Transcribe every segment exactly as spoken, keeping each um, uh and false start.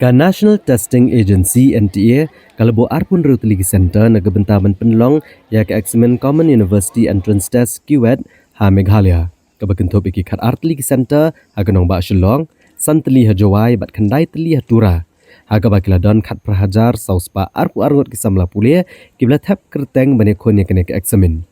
Ka National Testing Agency, N T A, ka la buh arphew hynriew tylli ki center na ka bynta ban pynlong ïa ka eksamin Common University Entrance Test, KUET, ha Meghalaya, kaba kynthup ïa ki khatar tylli ki center ha ka nongbah Shillong, san tylli ha Jowai bad khyndai tylli ha Tura, ha kaba ki la don khatphra hajar saw spah arphew ar ngut ki samla pule kiba la thep kyrteng ban ïakhun ïa kane ka eksamin.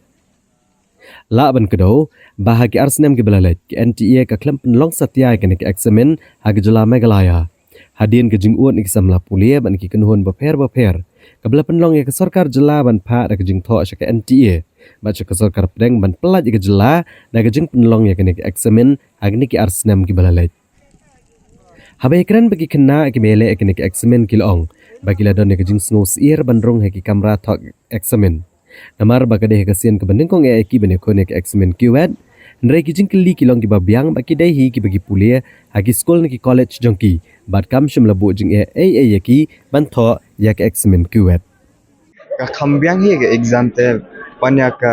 Lah ban kdew ba ha ki ar snem kiba la leit, ka N T A ka khlem pynlong satia ïa kane ka eksamin ha ka jylla Meghalaya, hadien ka jingud na ki samla pule bad na ki kynhun bapher bapher, kaba la pynlong ïa ka sorkar jylla ban phah da ka jingthoh sha ka N T A bad sha ka sorkar pdeng ban pyllait ïa ka jylla da ka jingpynlong ïa kane ka eksamin ha kine ki ar snem kiba la leit. Haba ïakren bad ki khynnah kiba ïaleh ïa kane ka eksamin, ki la ong ba ki la don ïa ka jingsngew syier ban rung ha ki kamra thoh eksamin, namar ba ka dei ha ka sien kaba nyngkong eh ïa ki ban ïakhun ïa ka eksamin KUET. Hynrei ki jingkylli ki long kiba biang bad ki dei hi kiba ki pule ha ki skul na ki college jong ki, bad kam shym la buh jingeh ei ei ïa ki ban thoh ïa ka eksamin KUET. Ka kham biang hi ka exam te, ban ïa ka,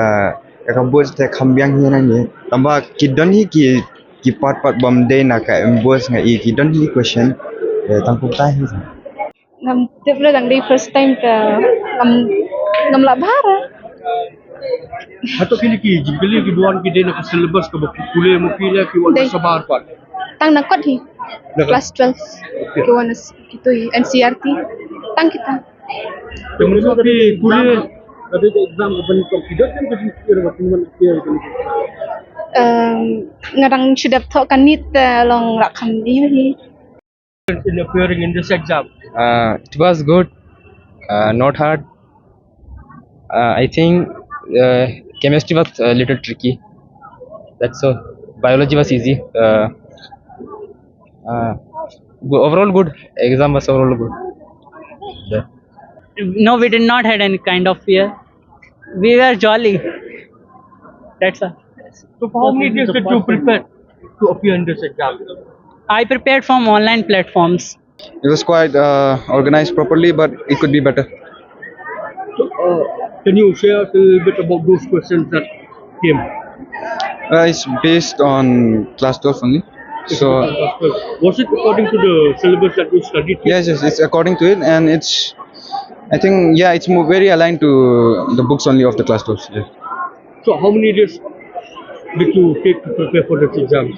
ïa ka board te kham biang hi nangne. Tangba ki don hi ki, ki part part bym dei na ka M board, nga i ki don hi question. Eh, tang kumta hi. Ngam tip re, dang dei first time te, ngam, ngam lah bha re. Hato kine ki jingkylli ki duan ki dei na ka syllabus kaba pule mo ki, ne ki wan sa baroh pat? Tang na kot hi. Na kot? Class twelve. Okay. Ki wan s-, kito hi, N C E R T. Tang kita. Te mynta ki pule, ka dei ka exam ka ban tong ki dot kan ka jingkylli ba kin wan appear kan. Um, nga dang shu dep thoh ka NEET te long lah kham dei hi. In appearing in this exam? Uh, it was good, uh, not hard. Uh, I think, uh, chemistry was a little tricky. That's all. Biology was easy. Uh, uh, go-, overall good. Exam was overall good. Yeah. No, we did not had any kind of fear. We were jolly. That's all. So for how many days did you prepare to appear in this exam? I prepared from online platforms. It was quite, uh, organized properly, but it could be better. So, uh, can you share us a little bit about those questions that came? Uh, it's based on class twelve only. So, was it according to the syllabus that you studied? Yes, yes, it's according to it, and it's, I think, yeah, it's more very aligned to the books only of the class twelve. Yeah. So how many days did you take to prepare for this exam?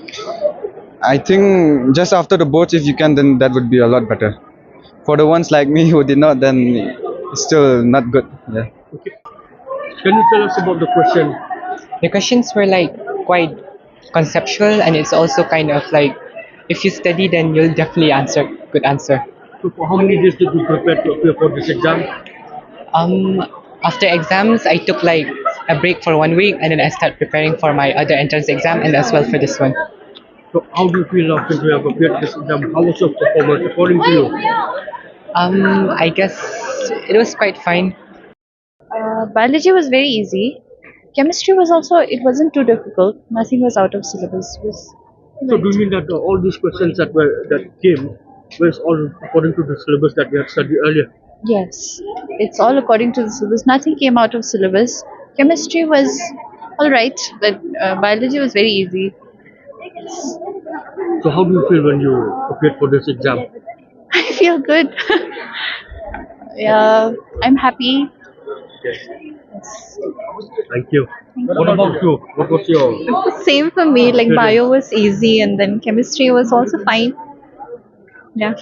I think just after the boards, if you can, then that would be a lot better. For the ones like me who did not, then it's still not good. Yeah. Okay. Can you tell us about the question? The questions were, like, quite conceptual, and it's also kind of like, if you study, then you'll definitely answer, good answer. So for how many days did you prepare to appear for this exam? Um, after exams, I took, like, a break for one week, and then I start preparing for my other entrance exam and as well for this one. So how do you feel now since you have appeared this exam? How was your performance according to you? Um, I guess it was quite fine. Uh, biology was very easy. Chemistry was also, it wasn't too difficult. Nothing was out of syllabus. It was... So do you mean that, uh, all these questions that were, that came was all according to the syllabus that we had studied earlier? Yes, it's all according to the syllabus. Nothing came out of syllabus. Chemistry was all right, but, uh, biology was very easy. So how do you feel when you appeared for this exam? I feel good. Yeah, I'm happy. Yes. Thank you. What about you? What was your... Same for me. Like, bio was easy, and then chemistry was also fine. Yeah.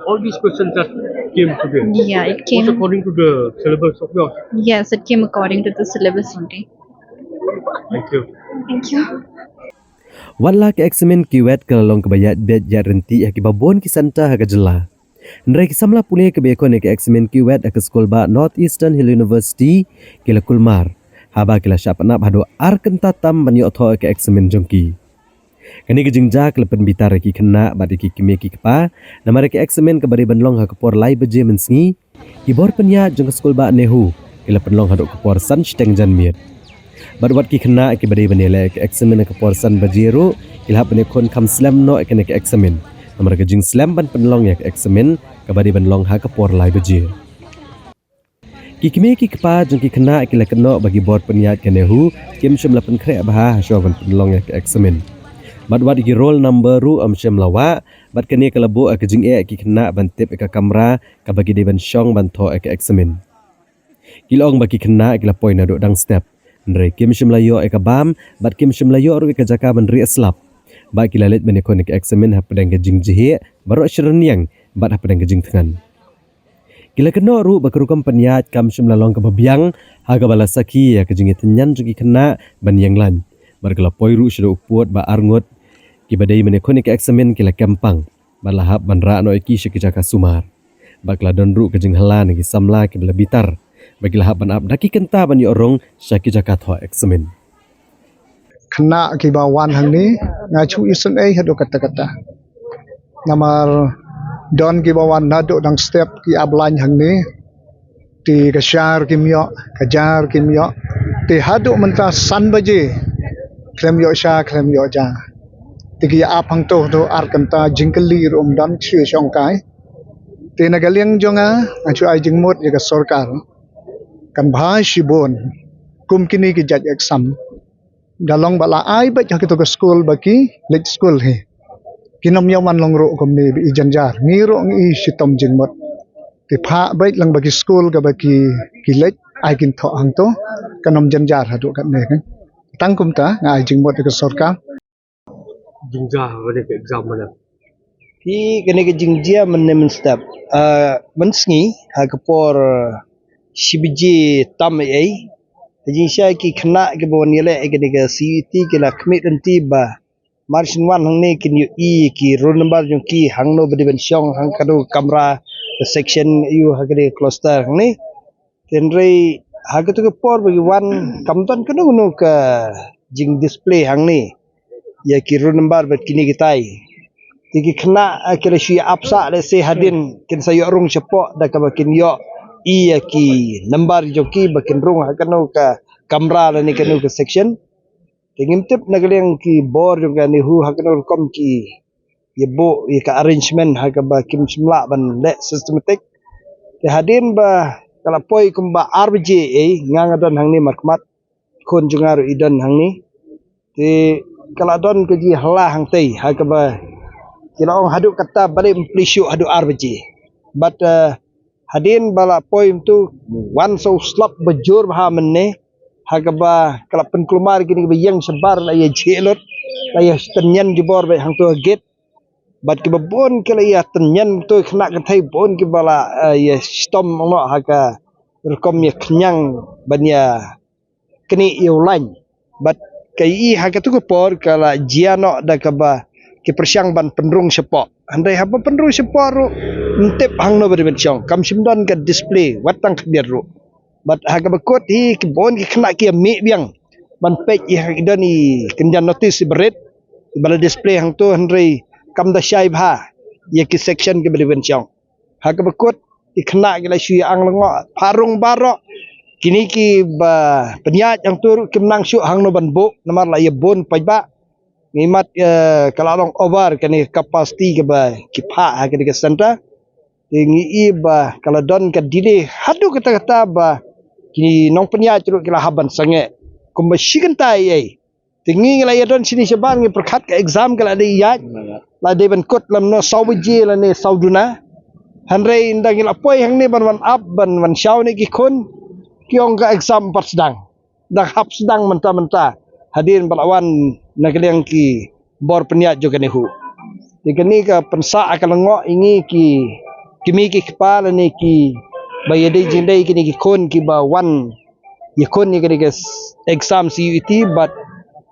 All these questions that came today. Yeah, it came... Was according to the syllabus of yours? Yes, it came according to the syllabus only. Thank you. Thank you. Wat la ka eksamin KUET ka la long kaba ïaid beit ïaid ryntih ha kiba bun ki center ha ka jylla, hynrei ki samla pule kiba ïakhun ïa ka eksamin KUET ha ka skulbah North Eastern Hill University ki la kulmar, haba ki la shah pynnap haduh ar kynta tam ban ïoh thoh ïa ka eksamin jong ki. Kane ka jingjia ka la pynbitar ïa ki khynnah bad ïa ki kmie ki kpa, namar ïa ka eksamin kaba dei ban long ha ka por lai baje mynsngi, ki bor pynïaid jong ka skulbah NEHU ki la pynlong haduh ka por san shiteng janmiet. Bad wat ki khynnah kiba dei ban ïaleh ïa ka eksamin ha ka por san baje ruh, ki la hap ban ïakhun kham slem noh ïa kane ka eksamin, namar ka jingslem ban pynlong ïa ka eksamin kaba dei ban long ha ka por lai baje. Ki kmie ki kpa jong ki khynnah ki la kynnoh ba ki bor pynïaid ka NEHU kim shym la pynkhreh bha ha shuwa ban pynlong ïa ka eksamin. Bad wat ki roll number ruh ym shym la wah, bad kane ka la buh ïa ka jingeh ïa ki khynnah ban tip ïa ka kamra kaba ki dei ban shong ban thoh ïa ka eksamin. Ki la ong ba ki khynnah ki la poi naduh dang step, hynrei kim shym la ïoh ïa ka bam, bad kim shym la ïoh ruh ïa ka jaka ban rieh slap. Bad ki la leit ban ïakhun ïa ka eksamin hapdeng ka jingjhieh baroh shi rynïeng bad hapdeng ka jingthngan. Ki la kynnoh ruh ba ka rukom pynïaid kam shym la long kaba biang, ha kaba la sakhi ïa ka jingïatynñian jong ki khynnah ban ïeng lain. Bad ka la poi ruh shaduh u pud ba arngut kiba dei ban ïakhun ïa ka eksamin ki la kem pang, bad la hap ban rah noh ïa ki sha ki jaka sumar. Bad ka la don ruh ka jinghylla na ki samla kiba la bitar, bad ki la hap ban ap da ki kynta ban ïoh rung sha ki jaka thoh eksamin. Khynnah kiba wan hangne, nga shu isynei haduh katta katta. Namar don kiba wan naduh dang step ki ap lain hangne. Te ka shar kim ïoh, ka jar kim ïoh. Te haduh mynta san baje, khlem ïoh sha, khlem ïoh ja. Te ki ap hangto haduh ar kynta, jingkylli ruh ym don, shu shongkai. Te na ka liang jong nga, nga shu ai jingmut ïa ka sorkar. Kan bha shibun kum kine ki jait exam. Da long ba la ai beit ha kito ki skul ba ki leit skul hi. Kin ym ïoh man long ruh kumne ba i jynjar. Ngi ruh ngi i shitom jingmut. Te phah beit lang ba ki skul kaba ki, ki leit ai kin thoh hangto. Kan ym jynjar haduh katne kan. Tang kumta nga ai jingmut ïa ka sorkar. Jingjia kane ka exam mynne. Hi kane ka jingjia mynne mynstep. Ah, mynsngi ha ka por shi baje tam ei ei. Ka jingshai ki khynnah kiba wan ïaleh ïa kane ka C U E T ki la khmih lynti ba mar shin wan hangne kin ïohi ki roll number jong ki hangno ba dei ban shong hangkano ka kamra ka section aiu ha kane ka cluster hangne. Hynrei ha kato ka por ba ki wan kam don kano kano ka jingdisplay hangne ïa ki roll number bad kine kitai. Te ki khynnah, ah, ki la shu ïa ap sah lehse hadien kin sa ïoh rung shapoh da kaba kin ïohi ïa ki number jong ki ba kin rung ha kano ka kamra lane kano ka section. Te ngim tip na ka liang ki bor jong ka NEHU ha kano rukom ki ïa buh ïa ka arrangement ha kaba kim shym lah ban leh systematic. Te hadien ba ka la poi kumba ar baje ei, nga nga don hangne markhmat, khun jong nga ruh i don hangne. Te ka la don ka jinghylla hangtei ha kaba ki la ong haduh katta balei ym plie shuh haduh ar baje. Bad, eh, hadien ba la poi mynta wan sa u slap ba jur bha mynne, ha kaba ka la pynkulmar kine kiba ïeng shabar la ïa jhieh lut, la ïa tynñian jubor beit hangto ha gate. Bad kiba bun ki la ïa tynñian to khynnah kynthei bun kiba la, eh, ïa shitom noh ha ka rukom ïa khñiang ban ïa knieh ïa u lain. Bad ka i ha kato ka por ka la jia noh da kaba ki pyrshang ban pynrung shapoh. Hynrei haba pynrung shapoh ruh ym tip hangno ba dei ban shong. Kam shym don ka display wat tang khyndiat ruh. Bad ha kaba kut hi ki bun ki khynnah ki ïa mih biang ban peit ïa ki don i kynja notice iba rit iba la display hangto hynrei kam da shai bha ïa ki section kiba dei ban shong. Ha kaba kut ki khynnah ki la shu ïa ang lyngngoh pharung baroh. Kine kiba pynïaid hangto ruh kim nang shuh hangno ban buh namar la ïa bun paidbah. Ngi mat, eh, ka la long over kane ka capacity kaba ki phah ha kane ka center. Te ngi i ba ka la don ka delay haduh katta katta ba ki nongpynïaid ruh ki la hap ban sangeh kumba shi kynta ei ei. Te ngi ngi la ïa don shini shabar ngi pyrkhat ka exam ka la dei ïaid, la dei ban kut lymno saw baje lane saw duna. Hynrei ynda ngi la poi hangne ban wan ap ban wan shaw ne ki khun, ki ong ka exam pat sdang. Da hap sdang mynta mynta hadien ba la wan na ka liang ki bor pynïaid jong ka NEHU. Te kane ka pynsah ha ka lyngngoh ïa ngi ki kmie ki kpa lane kiba ïadei jingdei kine ki khun kiba wan ïakhun ïa kane ka s-, exam C U E T bad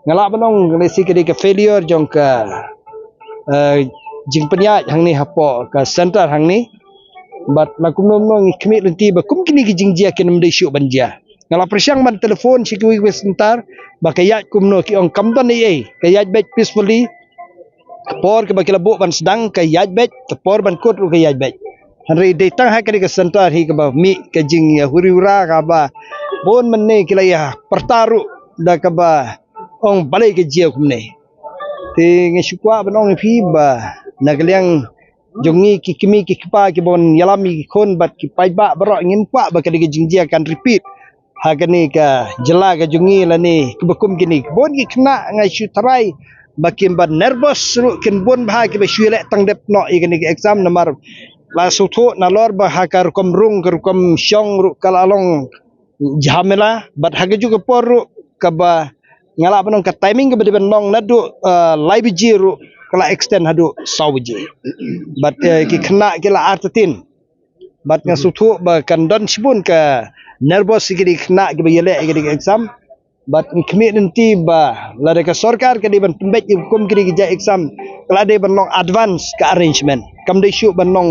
nga lah ban ong lehse kane ka failure jong ka, eh, jingpynïaid hangne hapoh ka center hangne. Bad la kumno kumno ngi khmih lynti ba kum kine ki jingjia kin ym dei shuh ban jia. Nga la pyrshang ban telephone sha kiwei kiwei center ba ka ïaid kumno, ki ong kam don ei ei, ka ïaid beit peacefully. Ka por kaba ki la buh ban sdang ka ïaid beit, ka por ban kut ruh ka ïaid beit. Hynrei dei tang ha kane ka center hi kaba mih ka jingïahuri hura kaba bun mynne ki la ïa pyrta ruh da kaba ong balei ka jia kumne. Te nga shu kwah ban ong ïa phi ba na ka liang jong ngi ki kmie ki kpa kiba wan ïalam ïa ki khun bad ki paidbah baroh ngim kwah ba kane ka jingjia kan repeat ha kane ka jylla ka jong ngi lane kiba kum kine. Bun ki khynnah nga shu tharai ba kim ba nervous ruh kin bun bha kiba shu leh tang dep noh ïa kane ka exam namar la shu thuh nalor ba ha ka rukom rung ka rukom shong ruh ka la long jhamela, bad ha ka juh ka por ruh kaba nga lah ban ong ka timing kaba dei ban long naduh, eh, lai baje ruh ka la extend haduh saw baje. Bad, eh, ki khynnah ki la artatien. Bad nga sngewthuh ba kan don shibun ka nervous ïa ki khynnah kiba ïaleh ïa ki exam. Bad nga khmih lynti ba lada ka sorkar ka dei ban pynbeit ïa kum ki jait exam, ka la dei ban long advance ka arrangement. Kam dei shuh ban long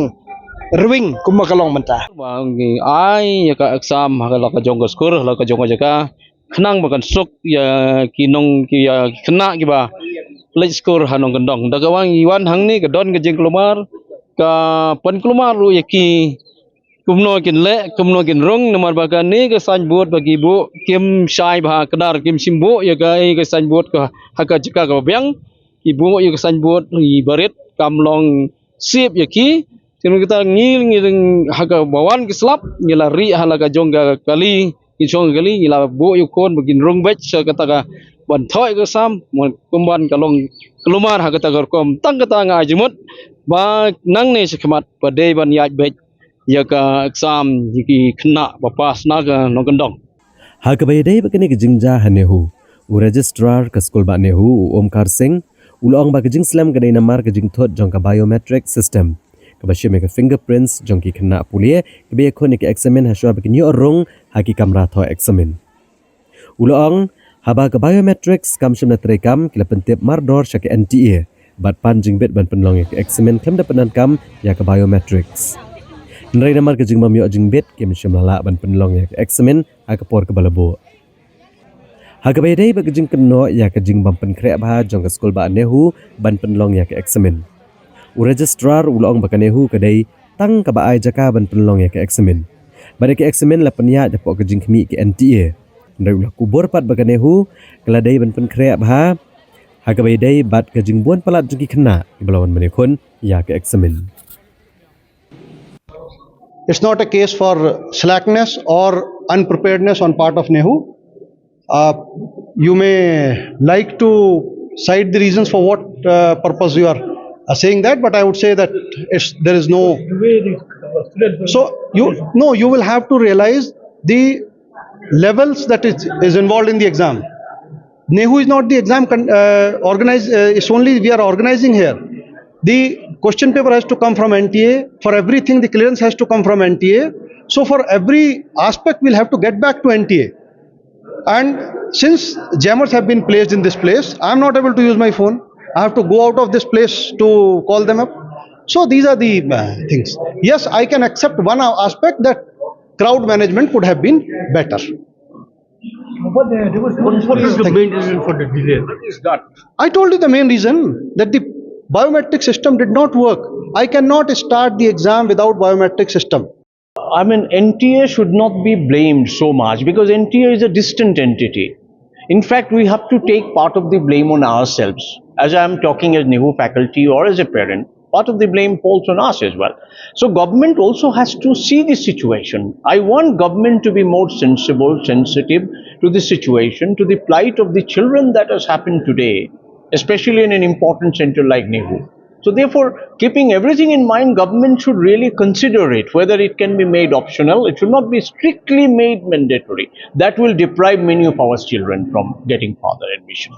rwing kumba ka long mynta. Ba ngi ai ïa ka exam ha la ka jong ka skur, ha la ka jong ka jaka. Khnang ba kan suk ïa ki nong ki ïa ki khynnah kiba leit skur ha nongkyndong. Da kaba ngi wan hangne ka don ka jingkulmar, ka pynkulmar ruh ïa ki kumno kin leh, kumno kin rung, namar ba kane ka signboard ba ki buh kim shai bha kdar, kim shym buh ïa ka, eh, ka signboard ka ha ka jaka kaba biang. Ki buh ïa ka signboard ïa barit kam long sip ïa ki. Te mynta ngi, ngi ha kaba wan ki slap ngi la rieh ha la ka jong ka kali, ki shong kali, ngi la buh ïa u khun ba kin rung beit sha kata ka ban thoh ïa ka exam, kumban ka long kulmar ha kata ka rukom. Tang kata nga ai jingmut ba nangne shakhmat ba dei ban ïaid beit ïa ka exam ïa ki khynnah ba pass na ka nongkyndong. Ha kaba ïadei bad kane ka jingjia ha NEHU, u Registrar ka skul bah NEHU u Omkar Singh u la ong ba ka jingslem ka dei namar ka jingthut jong ka biometric system kaba shim ïa ka fingerprints jong ki khynnah pule kiba ïakhun ïa ka eksamin hashwa ba kin ïoh rung ha ki kamra thoh eksamin. U la ong, haba ka biometrics kam shym la treikam, ki la pyntip mardor sha ka N T A bad pan jingbit ban pynlong ïa ka eksamin khlem da pyndonkam ïa ka biometrics. Hynrei namar ka jingbym ïoh jingbit, kim shym la lah ban pynlong ïa ka eksamin ha ka por kaba la buh. Ha kaba ïadei bad ka jingkynnoh ïa ka jingbym pynkhreh bha jong ka skul bah NEHU ban pynlong ïa ka eksamin, u Registrar u la ong ba ka NEHU ka dei tang kaba ai jaka ban pynlong ïa ka eksamin. Bad ïa ka eksamin la pynïaid hapoh ka jingkhmih ka N T A. Hynrei u la kubur pat ba ka NEHU ka la dei ban pynkhreh bha ha kaba ïadei bad ka jingbun palat jong ki khynnah kiba la wan ban ïakhun ïa ka eksamin. It's not a case for slackness or unpreparedness on part of NEHU. Uh, you may like to cite the reasons for what uh, purpose you are uh, saying that, but I would say that it's, there is no. So you, no, you will have to realize the levels that is, is involved in the exam. NEHU is not the exam con- uh, organize. Uh, it's only we are organizing here. The question paper has to come from N T A. For everything, the clearance has to come from N T A. So for every aspect, we'll have to get back to N T A. And since jammers have been placed in this place, I'm not able to use my phone. I have to go out of this place to call them up. So these are the uh, things. Yes, I can accept one a- aspect that crowd management could have been better. What, uh, there was no What is the main reason for the delay? I told you the main reason that the biometric system did not work. I cannot start the exam without biometric system. I mean, N T A should not be blamed so much because N T A is a distant entity. In fact, we have to take part of the blame on ourselves. As I am talking as NEHU faculty or as a parent, part of the blame falls on us as well. So government also has to see the situation. I want government to be more sensible, sensitive to the situation, to the plight of the children that has happened today, especially in an important center like NEHU. So therefore, keeping everything in mind, government should really consider it, whether it can be made optional. It should not be strictly made mandatory. That will deprive many of our children from getting further admission.